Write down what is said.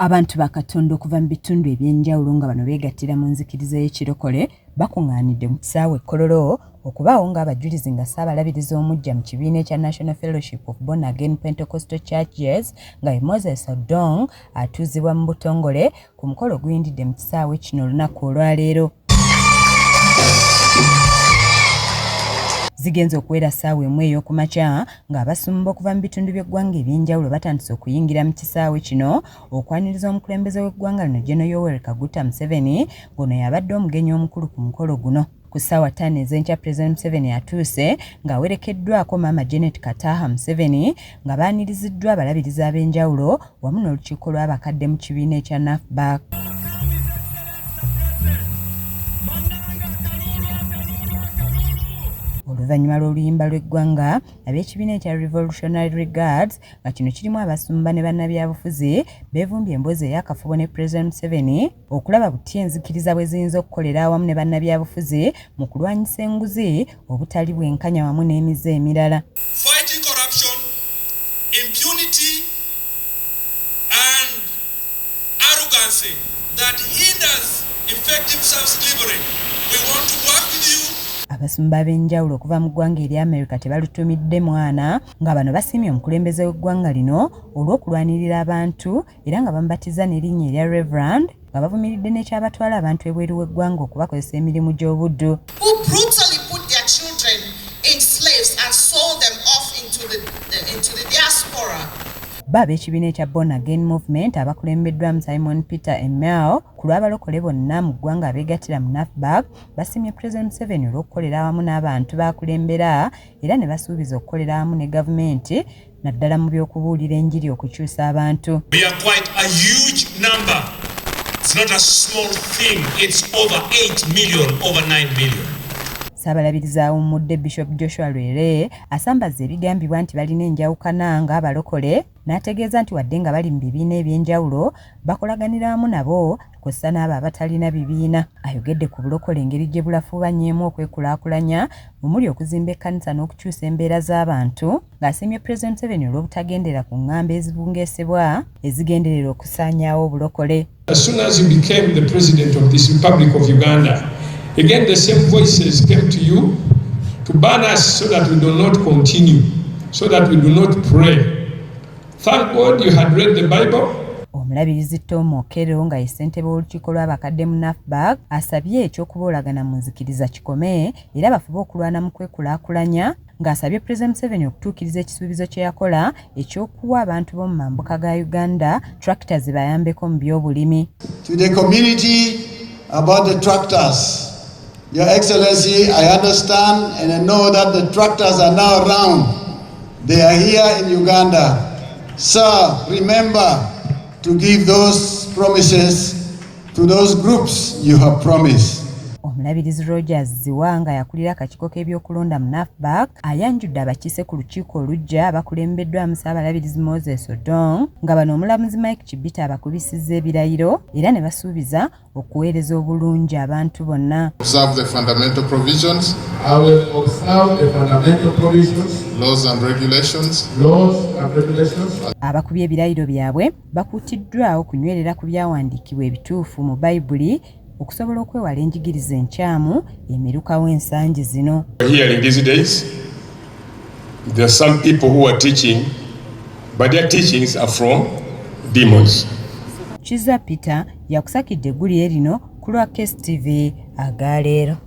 Abantu ba Katonda okuva mu bitundu eby'enjawulo nga bano beegattira mu nzikiriza y'ekirokole bakuŋŋaanidde mu kisaawe e Kololo okubaawo ng'abajulizi nga Ssaabalabirizi omuggya mu kibiina ekya National Fellowship of Born Again Pentecostal Churches nga ye Moses Odong atuuzibwa mu butongole ku mukolo oguyindidde mu kisaawe kino olunaku olwaleero. Zigenze okuwera ssaawa emu ey'okumakya ng'abasumba okuva mu bitundu by'eggwanga eby'enjawulo batandise okuyingira mu kisaawe kino okwaniriza omukulembeze w'eggwanga lino General Yoweri Kaguta Museveni ng'ono y'abadde omugenyi omukulu ku mukolo guno. Ku ssaawa 5 ez'enkya Pulezidenti Museveni atuuse ng'awerekeddwako maama Janet Kataaha Museveni nga baaniriziddwa abalabirizi ab'enjawulo wamu n'olukiiko lw'abakadde mu kibiina ekya NAFBAC. Oluvannyuma lw'oluyimba lw'eggwanga, ab'ekibiina ekya Revolutionary Guards nga kino kirimu abasumba ne bannabyabufuzi beevumbye emboozi ey'akafubo ne Pulezidenti Museveni okulaba butya enzikiriza bwe ziyinza okukolera awamu ne bannabyabufuzi mu kulwanyisa enguzi, obutali bwenkanya wamu n'emize emirala. Fighting corruption, impunity and arrogancy that hinders effective service delivery. We want to work with you. Abasumba ab'enjawulo okuva mu ggwanga erya Amerika tebalutumidde mwana nga bano basiimye omukulembeze w'eggwanga lino olw'okulwanirira abantu era nga bamubatiza n'erinnya erya Reverend nga bavumiridde n'ekyabatwala abantu ebweru w'eggwanga okubakozesa emirimu gy'obuddu. Who brutally put their children in slaves and sold them off into the diaspora. Bo ab'ekibiina ekya Born Again Movement abakulembeddwamu Simon Peter Emel ku lw'abalokole bonna mu ggwanga abeegattira mu NAFBAC basiimye Pulezidenti Museveni olw'okukolera awamu n'abantu b'akulembera era ne basuubiza okukolera awamu ne gavumenti naddala mu by'okubuulira enjiri okukyusa abantu. We are quite a huge number. It's not a small thing. It's over 8 million, over 9 million. Ssaabalabirizi awummudde Bishop Joshua Lwere asambaza ebigambibwa nti balina enjawukana ng'abalokole n'ategeeza nti wadde nga bali mu bibiina eby'enjawulo bakolaganira wamu nabo kw'ossa n'abo abatalina bibiina. Ayogedde ku bulokole engeri gye bulafuubanyeemu okwekulaakulanya omuli okuzimba ekkanisa n'okukyusa embeera z'abantu ng'asiimye Pulezidenti Museveni olw'obutagendera ku ŋŋambo ezibungeesebwa ezigenderera okusaanyaawo obulokole. As soon as you became the president of this Republic of Uganda, again the same voices came to you to ban us so that we do not continue, so that we do not pray. Thank God you had read the Bible. Omulabirizi Tom Okello nga ye ssentebe w'olukiiko lw'abakadde mu NAFBAC asabye eky'okuboolagana mu nzikiriza kikome era bafube okulwana mu kwekulaakulanya ng'asabye Pulezidenti Museveni okutuukiriza ekisuubizo kye yakola eky'okuwa abantu b'omu mambuka ga Uganda tractor zibayambeko mu by'obulimi. To the community about the tractors. Your Excellency, I understand and I know that the tractors are now around. They are here in Uganda. Sir, remember to give those promises to those groups you have promised. Omulabirizi Rogers Zziwa nga yakulira akakiiko k'ebyokulonda mu NAFBAC ayanjudde abakiise ku lukiiko oluggya abakulembeddwamu Ssaabalabirizi Moses Odong nga bano omulamuzi Mike Chibita abakubisizza ebirayiro era ne basuubiza okuweereza obulungi abantu bonna. Observe the fundamental provisions, I will observe the fundamental provisions, laws and regulations laws and regulations Abakubye ebirayiro byabwe bakuutiddwa okunywerera ku byawandiikibwa ebituufu mu Bayibuli okusobola okwewala enjigiriza enkyamu emirukawo ensangi zino. Hearing these days, there are some people who are teaching, but their teachings are from demons. Kiza Peter yakusakidde eggulire lino ku lwa KSTV agaleero.